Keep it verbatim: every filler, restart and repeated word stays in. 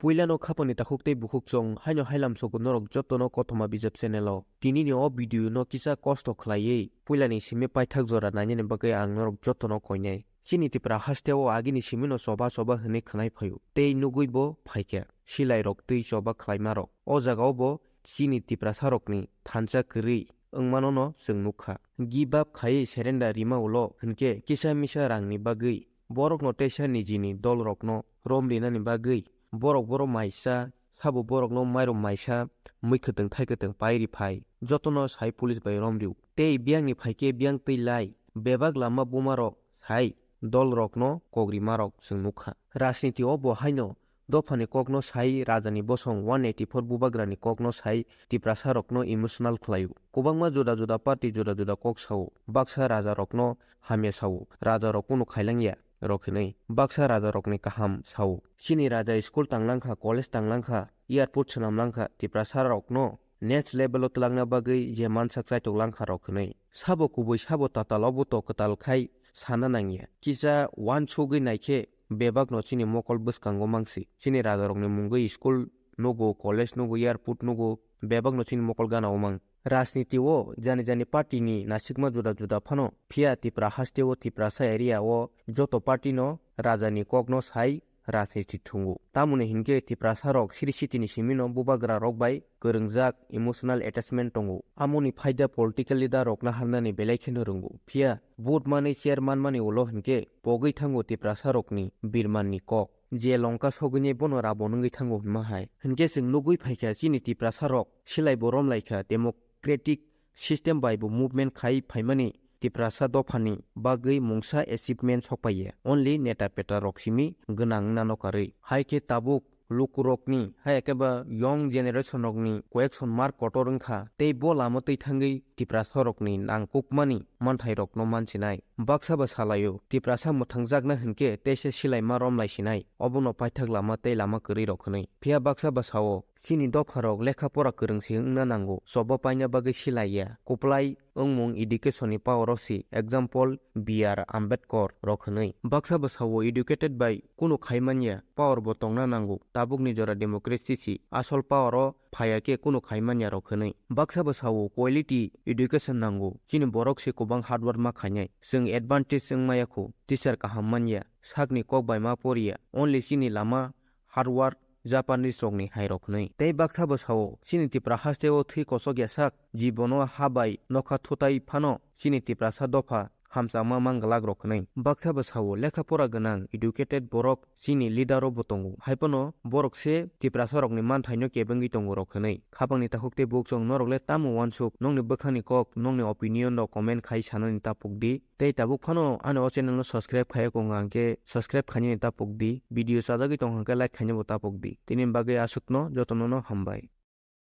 Puilano khapangni takhuk tei bukhuk chwng haino hailam sogo norok jotono Kothoma Bijap channel o. Tinini o video no kisa kosto khlaiwi puilani simi paithak jora nainani bagwi ang norok jotono koinai. Chini Tipra hasteo agini simino choba choba hwnwi khwnai phaio tei nugwi bo phaikha silairok twi choba khlaimarok. O jagao bo chini Tiprasarokni thansa kwrwi wngmanono chwng nukha. Give up khaiwi surrender rima ulo hinkhe kisa misa rangni bagwi borokno teisa nijini dolrokno rom rinani bagwi borok boro maisa sabo borokno mairum maisa mui kwtwng thai kwtwng pai ri phai jotono sai police bai rom riu. Tei biyangni phaikhe biyang twi lai bebak lama bumarok sai dolrokno kok rimarok chwng nukha. Rajniti o bo haino dophani kokno sai rajani bosong one eighty four bubagrani kokno sai Tiprasarokno emotional khlaio. Kwbangma juda juda party juda juda kok sao. Baksa rajarokno hamya sao. Rajarok kunu khailangya rok hinwi. Baksa rajarokni kaham sao. Chini raja school tanglangkha, college tanglangkha, airport swnamlangkha, Tiprasarokno next level o twlangna bagwi je mansak chaitok langkha rok hinwi. Sabo kubui sabo tatal obo to kwtal khai sana nangya. Kisa uansugwi naikhe bebakno chini mokol bwskango mangsi. Chini rajarokni mungwi school nugo, college nugo, airport nugo, bebakno chini mokol gana o mang. Rajniti o jani jani party ni nasikma juda juda phano, phiya Tipra haste o Tiprasa area o joto party no raja ni kok no sai rajniti thungo. Tamoni hinkhe Tiprasa rok siri siti ni simi no bubagra rok bai kwrwngjak emotional attachment tongo. Amoni phaida political leader rok naharnani belai kheno rwngo. Phiya vote manwi chair manmani ulo hinkhe pogwi thango Tiprasa rokni birman ni kok. Je longka sogwini bono Rabon wngwi thango hwnma hai. Hinkhe chwng nugwi phaikha chini Tiprasa rok silai bo romlaikha democratic system bai bo movement khai phaimani Tiprasa dophani bagwi mungsa achievement sokpaiya. Only neta peta rok simi gwnang wngna nokarwi. Hai khe tabuk lukurokni, hai khe ba young generation rokni koyekson mar kotor wngkha, tei bo lama twi thangwi Tiprasa rokni nangkukmani manthairokno mansinai. Baksa ba salaio, Tiprasa mwthangjakna hinkhe teisa silaima romlaisinai, obono paithak lama tei lama kwrwi rok hwnwi. Phiya baksa ba sao, chini dopharok lekha pora kwrwngsi wngna nango, choba paina bagwi silaiya. Kwplai wngmung education ni power o si, example, B R Ambedkar rok hwnwi. Baksa ba sao educated bai kunu khai manya, power bo tongna nango, tabukni jora democracy si, asol power o phaiya khe kunu khai manya rok hwnwi. Baksa ba sao quality education nango, chini borok se kwbang hard work ma khainai, chwng advantage wngmaya kho, teacher kaham manya, sakni kok bai ma poriya, only chini lama hard work Japanese rokni hai rok hwnwi. Tei baksa bo sao, chini Tipra haste o thwi kosok ya sak, jibono ha bai nokha thutai phano chini Tiprasa dopha hamjakma mang glak rok hwnwi. Baksa bo sao, lekha pora gwnang educated borok chini leader o bo tongo. Hai phano borok se Tiprasa rokni manthaino kebengwi tongo rok hwnwi. Khapangni takhuk tei bukchung norok le tamo uansuk, nokni bwkhani kok, nokni opinion rok comment khai sanani tapuk di. Tei tabuk phano ani o channel no subscribe khaiya kong hwnkhe subscribe khainani tapuk di, video chajagwi tong hwnkhe like khainani bo tapuk di. Tini bagwi aswkno jotono no hambai.